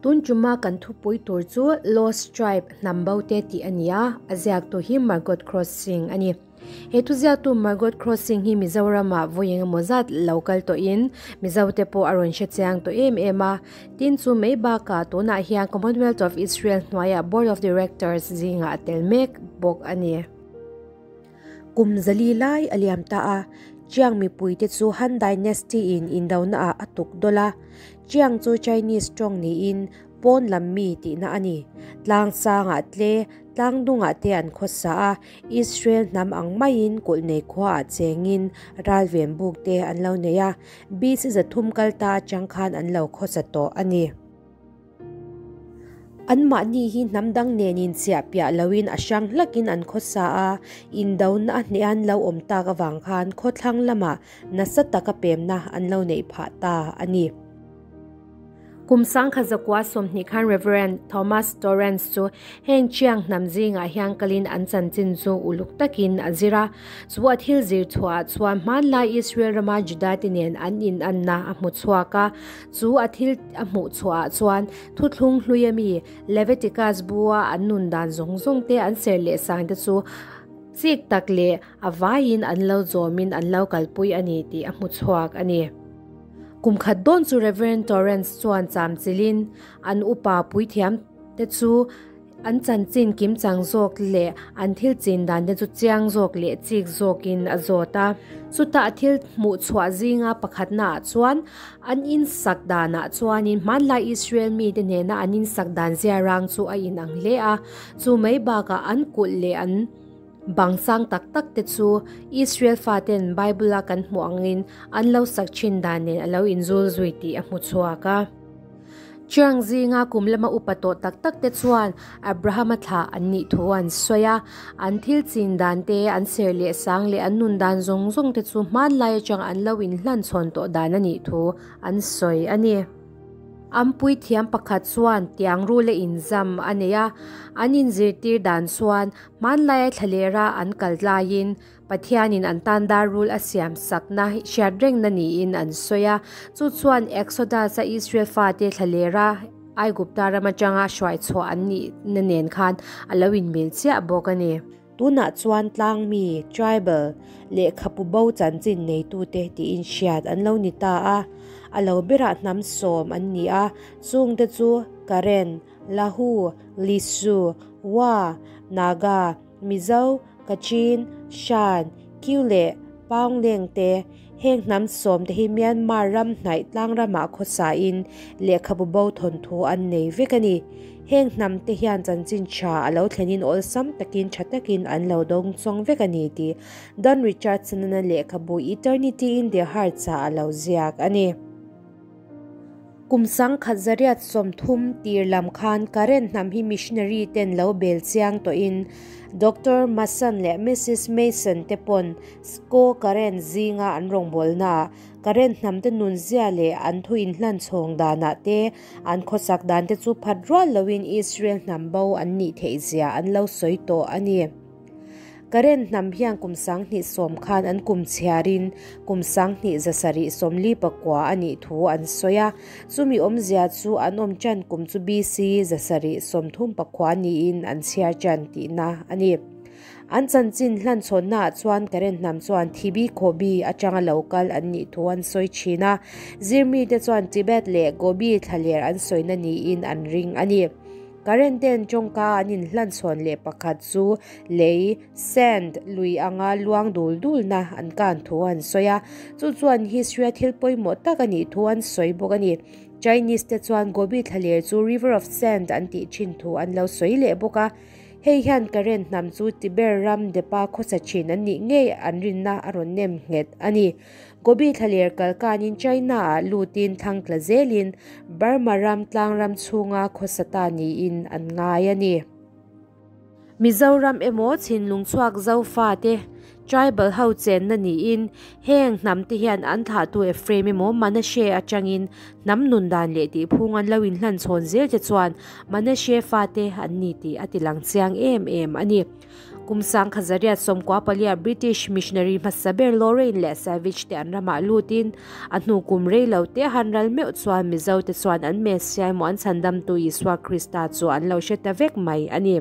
Tun tuma kan thupui tur chu Lost Tribe hnam bo te tih a ni a, a ziaktu hi Margot Crossing a ni. He thuziaktu Margot Crossing hi Mizoramah vawi engemaw zat lo kal tawhin Mizote pawh a rawn hre chiang tawh em em a. Tin chu mai bakah tunah hian Commonwealth of Israel hnuaiah Board of Directors zingah a tel mek bawk a ni. Kum zali lai a liam ta a, Chiang mipuite chu Han Dynasty in indonaah a tuk dawlh a. Chiang chu Chinese tawng niin pawn lam mi tihna a ni. Tlang sangah tle, tlang dungah te an khawsa a, Israel hnam ang maiin kulh nei khuaah chengin ralven buk te an lo nei a, BC 300 kal ta atang khan an lo khawsa tawh a ni. Anmahni hi hnam dang nenin chiah piah loin a hrang hlakin an khawsa a, indona a hneh an lo awm tak avang khan khawthlang lamah nasa taka pemna an lo neih phah ta a ni. Kum 1920 khan Rev. Thomas Torrance chu heng Chiang hnam zingah hian kalin an chanchin chu uluk takin a zir a. Chu a thil zir chhuahah chuan hmanlai Israel rama Juda te nen an inanna a hmu chhuak a. Chu a thil a hmuh chhuahah chuan thuthlung hlui ami Leviticus bua an nun dan zawng zawng te an ser leh sang te chu chik tak leh a vaiin an lo zawmin an lo kalpui a ni tih a hmu chhuak a ni. Kum khat dawn chu Rev. Torrance chuan cham chilin an upa puithiam te chu an chanchin kim chang zawk leh an thil chin dan te chu chiang zawk leh chik zawkin a zawt a. Chutah thil hmuh chhuah zinga pakhatnaah chuan an insak danah chuanin hmanlai Israel mite nena an insak dan ziarang chu a inang hle a, chu mai bakah an kulh leh an Bang sang tak tak te chu Israel faten Bible a kan hmuh angin an lo sak thin dan nen a lo inzul zui tih a hmu chhuak a. Chiang zinga kum lama upa tawh tak tak te chuan Abrahama thlah an nih thu an sawi a, an thil chin dan te, an ser leh sang leh an nun dan zawng zawng te chu hmanlai atang an lo inhlan chhawn tawh dan a nih thu an sawi a ni. An puithiam pakhat chuan tiang rul a inzam a nei a, an inzirtir dan chuan hmanlaia thlalera an kal laiin Pathianin an tan dar rul a siam sakna hriat rengna niin an sawi a. Chu chuan Exodus-a Israel fate thlalera Aigupta ram atanga hruai chhuah an nihna nen khan a lo inmil chiah bawk a ni. Tunah chuan tlangmi, tribal, lehkhapu bo chanchin neitute tiin hriat an lo ni ta a. A lo berah hnam sawm an ni a, chungte chu Karen, Lahu, Lisu, Wa, Naga, Mizo, Kachin, Shan, Kiu leh Paungleng te. Heng hnam sawmte hi Myanmar ram hnaih tlang ramah khawsain lehkhabu bo thawnthu an nei vek a ni. Heng hnam te hian chanchin tha a lo thlenin awlsam takin tha takin an lo dawng chawng vek a ni tih Don Richardson-a lehkhabu Eternity in Their Hearts-ah a lo ziak a ni. Kum 1930 tir lam khan Karen hnam hi missionary ten lo bel chiang tawhin Doctor Mason leh Mrs Mason te pawn Sko Karen zinga an rawngbawlnaah Karen hnam te nunzia leh an thu inhlan chhawng danah te an khawsak dan te chu phat rual loin Israel hnam bo an nih theih zia an lo sawi tawh a ni. Karen hnam hian kum 2010 khan an kum chhiarin kum 2749 a nih thu an sawi a, chumi awmzia chu an awm tan kum chu BC 739 niin an chhiar tan tihna a ni. An chanchin hlan chhawnnaah chuan Karen hnam chuan Thibi Khobi atanga lo kal an nih thu an sawi thin a, zirmite chuan Tibet leh Gobi thlaler an sawina niin an ring a ni. Karen ten tawngka an inhlan chhawn leh pakhat chu lei, sand, lui anga luang dul dulna an kan thu an sawi a, chu chuan history a thil pawimawh tak a nih thu an sawi bawk a ni. Chinese te chuan Gobi thlaler chu River of Sand an tih thin thu an lo sawi leh bawk a, hei hian Karen hnam chu Tiber ram depa khawsa thin an nih ngei an rinna a rawn nem nghet a ni. Gobi thlaler kalkanin China-ah lutin thlang tla zelin Burma ram tlang ram chhunga khawsa ta niin an ngai a ni. Mizoram emaw Chhinlung chhuak Zofa te Tribal ho chenna niin heng hnam te hian an thlahtu Ephraim emaw Manasseh atangin hnam nun dan leh tih phung an lo inhlan chhawn zel te chuan Manasseh fate an ni tih a ti lang chiang em em a ni. Kum sangkhat zariat sawmkua palia British missionary hmasa ber Lorraine leh Savage te an ramah lutin a hnu kum rei lo te han ral meuh chuan Mizo te chuan an Messiah emaw an chhandamtu Isua Krista chu an lo hre ta vek mai a ni.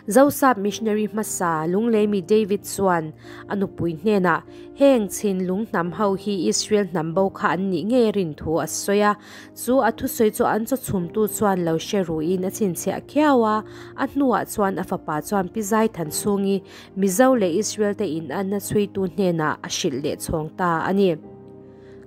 Zosap missionary hmasa Lungleimi David chuan a nupui hnenah heng chhinlung hnam ho hi Israel hnam bo kha an nih ngei rin thu a sawi a, chu a thusawi chu an chaw chhumtu chuan lo hre ruin a chhinchhiah khiau a, a hnuah chuan a fapa chuan Pi Zaithanchhungi Mizo leh Israel te in anna chhuitu hnenah a hrilh leh chhawng ta a ni.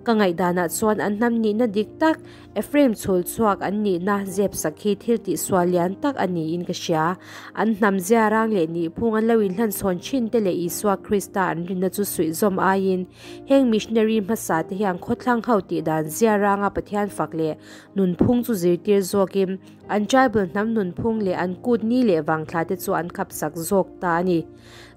Ka ngaihdanah chuan an hnam nihna dik tak, Ephraim chhul chhuak an nihna zep sak hi thil tihsual lian tak a niin ka hria. An hnam zia rang leh nihphung an lo inhlan chhawn thin te leh Isua Krista an rinna chu suihzawm aiin heng missionary hmasa te hian khawthlang ho tih dan zia ranga Pathian fak leh nunphung chu zirtir zawkin an tribal hnam nunphung leh an kut ni leh vangthla te chu an khapsak zawk ta a ni.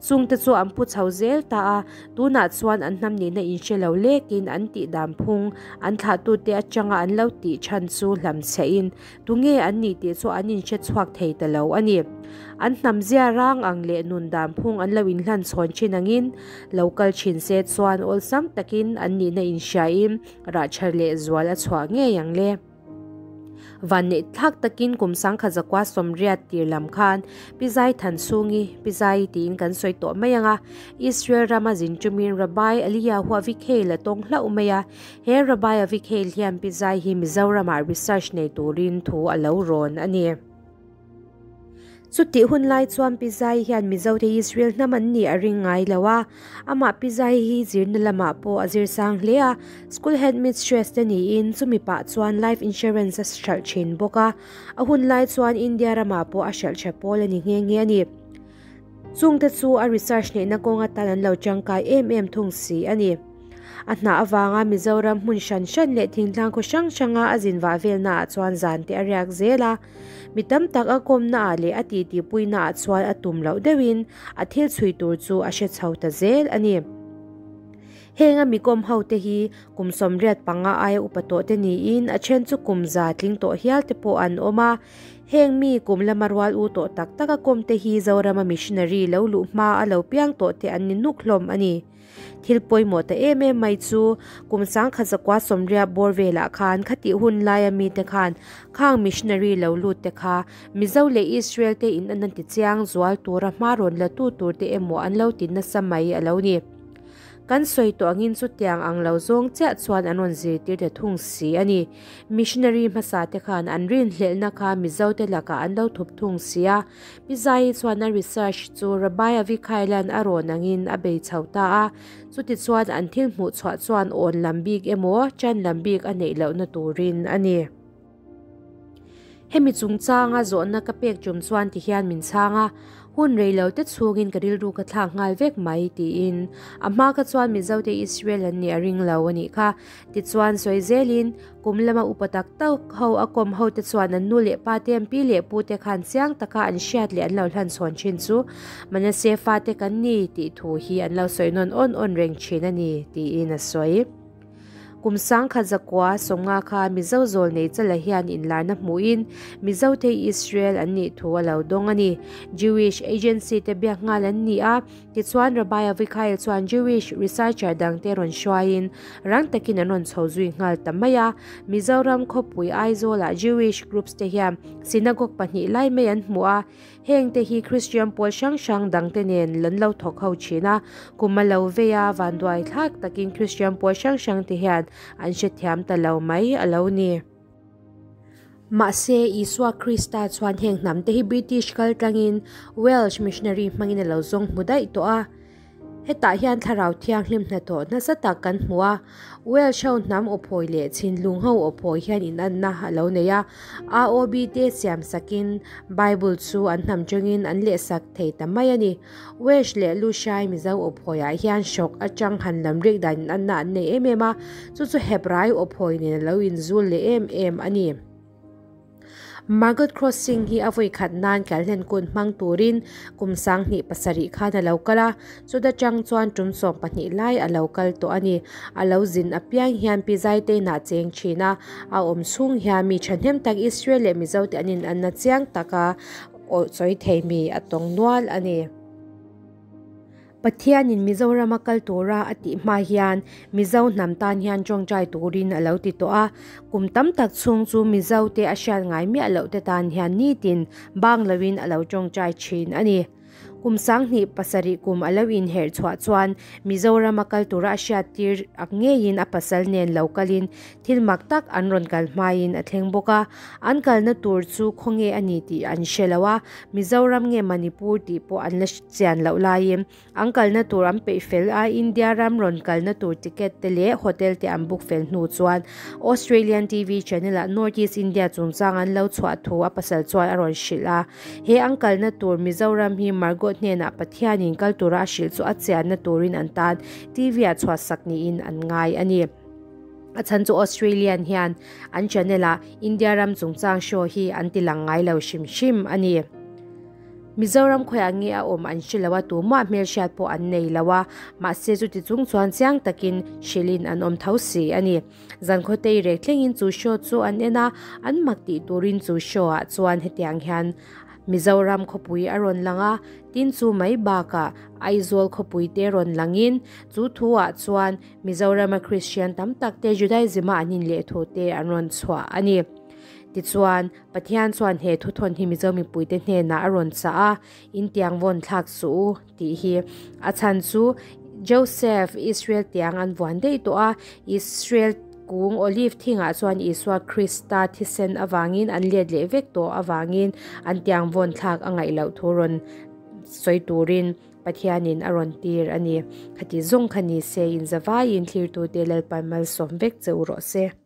Chungte chu an pu chho zel ta a, tunah chuan an hnam nihna inhre lo lekin an tih dan phung, an thlahtute atanga an lo tih chhan chu hlamchhiahin tunge an nih tih chu an inhre chhuak thei ta lo a ni. An hnam zia rang ang leh nun dan phung an lo inhlan chhawn thin angin lo kal thin se chuan awlsam takin an nihna inhriain rah tha leh zual a chhuah ngei ang le. Vanneih thlak takin kum sangkhat zakua sawmriat tir lam khan Pi Zaithanchhungi, Pi Zai tiin kan sawi tawh mai ang a, Israel rama zin tumin Rabbi Eliyahu Avikhail a tawng hlauh mai a, he Rabbi Avikhail hian Pi Zai hi Mizoramah research nei turin thu a lo rawn a ni. Chutih hun lai chuan Pi Zai hian Mizote Israel hnam an nih a ring ngai lo a, amah Pi Zai hi zirna lamah pawh a zir sang hle a, school headmistress te niin chumi pah chuan life insurance a hralh thin bawk a, a hun lai chuan India ramah pawh a hralh tha pawl a ni nghe nghe a ni. Chungte chu a research neihna kawng atan an lo tangkai em em thung si a ni. A hnah avanga Mizoram hmun hran hran leh thingtlang khaw hrang hranga a zin vah velnaah chuan zan te a riak zel a. Mi tam tak a kawmnaah leh a titipuinaah chuan a tum loh deuhin a thil chhui tur chu a hre chho ta zel a ni. Heng a mi kawm ho te hi kum 85 aia upa tawh te niin a then chu kum za tling tawh hial te pawh an awm a. Heng mi kum lama rual u tawh tak tak a kawm te hi Zorama missionary lo luh hma a lo piang tawh te an ni nuk hlawm a ni. Thil pawimawh ta em em mai chu kum 1980 bawr velah khan khatih hun laia mite khan khang missionary lo lut te kha Mizo leh Israel te in an ti chiang zual tura hma rawn la tu tur te emaw an lo ti nasa mai a lo ni. Kan sawi tawh angin chutiang ang lo zawng chiah chuan an rawn zirtir ta thung si a ni. Missionary hmasa te khan an rinhlelhna kha Mizo te lakah an lo thup thung si a. Pi Zaii chuan a research chu Rabbi Avikhailan a rawn angin a bei chho ta a, chutichuan an thil hmuh chhuah chuan awn lam bik emaw chan lam bik a neih lohna turin a ni. Hemi chungchanga zawhna ka pek tum chuan tihian min chhang a, hun rei lo te chhungin ka rilru ka thlak nghal vek mai tiin a hma kha chuan Mizote Israel an nih a ring lo a nih kha. Tichuan sawi zelin Kum lama upa tak tak ho a kawm ho te chuan an nu leh pa te an pi leh pu te khan chiang taka an hriat leh an lo hlan chhawn thin chu Manasseh fate kan ni tih thu hi an lo sawi nawn awn awn reng thin a ni tiin a sawi. Kum 1950 kha Mizo zawl nei chala hian inlarna hmuhin Mizo te Israel an nih thu a lo dawng a ni. Jewish agency te biak nghal an ni a. Tichuan Rabbi Avichail chuan Jewish researcher dangte rawn hruaiin rang takin an rawn chho zui nghal ta mai a. Mizoram khawpui Aizawlah Jewish groups te hian synagogue pahnih lai mai an hmu a, heng te hi Christian pawl hrang hrang dangte nen an lo thawk ho thin a, kum a lo vei a, vanduai thlak takin Christian pawl hrang hrang te hian an hrethiam ta lo mai a lo ni. Mahse, Isua Krista chuan heng hnam te hi British kal tlangin Welsh missionary hmangin a lo zawng hmu daih tawh a. Hetah hian thlarau thianghlim hnathawh nasa tak kan hmu a. Welsh ho hnam awphawi leh chhinlung ho awphawi hian inanna a lo nei a. AOB te siam sakin Bible chu an hnam tangin an lehsak thei ta mai a ni. Welsh leh Lushai Mizo awphawiah hian hrawk atang han lam rik dan inanna an nei em em a, chu chu Hebrai awphawi nen a lo inzul leh em em a ni. Margot Crossing hi a vawi khat nan Kalhlen kun hmang turin kum 2007 khan a lo kal a, chuta tang chuan tum 12 lai a lo kal tawh a ni. A lo zin apiang hian Pi Zaitein ah cheng thin a, a awm chhung hian mi thahnem tak Israel leh Mizo te an inanna chiang taka aw chawi thei mi a tawng nual a ni. Pathianin Mizorama kal tura a tih hma hian Mizo hnam tan hian tawngtai turin a lo ti tawh a. Kum tam tak chhung chu Mizo te a hriat ngai miah loh te tan hian nitin bang loin a lo tawngtai thin a ni. Kum 2007 kum a lo inherh chhuah chuan Mizorama kal tura a hriat tir ak ngeiin a pasal nen lo kalin thil mak tak an rawn kal hmain a thleng bawk a. An kalna tur chu khawnge a ni tih an hre lo a, Mizoram nge Manipur tih pawh an la chian loh laiin an kalna tur an peih fel a, India ram rawn kalna tur ticket te leh hotel te an book fel hnu chuan Australian TV channel ah North East India chungchang an lo chhuah thu a pasal chuan a rawn hrilh a. He an kalna tur Mizoram hi Margot hnenah Pathianin kal tura a hrilh chu a chianna turin an tan TV ah chhuah sak niin an ngai a ni. A chhan chu Australian hian an channel ah India ram chungchang show hi an ti lang ngai lo hrim hrim a ni. Mizoram khawiah nge a awm an hre lo a, tumah hmelhriat pawh an nei lo a, mahse chuti chung chuan chiang takin hrilhin an awm tho si a ni. Zankhawtei rek thlengin chu show chu an en a, an mak tih turin chu show ah chuan hetiang hian Mizoram khawpui a rawn lang a, tin chu mai bakah Aizawl khawpui te rawn langin chu thu ah chuan Mizorama Kristian tam tak te Judaism a an inleh thu te an rawn chhuah a ni. Tichuan, Pathian chuan he thuthawn hi Mizo mipuite hnenah a rawn chah a, In tiang vawn thlak suh u, tih hi. A chhan chu Joseph, Israel tiang an vuan daih tawh a, Israel kung Olive thingah chuan Isua Krista thisen avangin an let leh vek tawh avangin an tiang vawn thlak a ngaih loh thu rawn sawi turin Pathianin a rawn tir a ni. Khati zawng kha ni se, inzavaiin thlirtute Lalpan malsawm vek che u rawh se.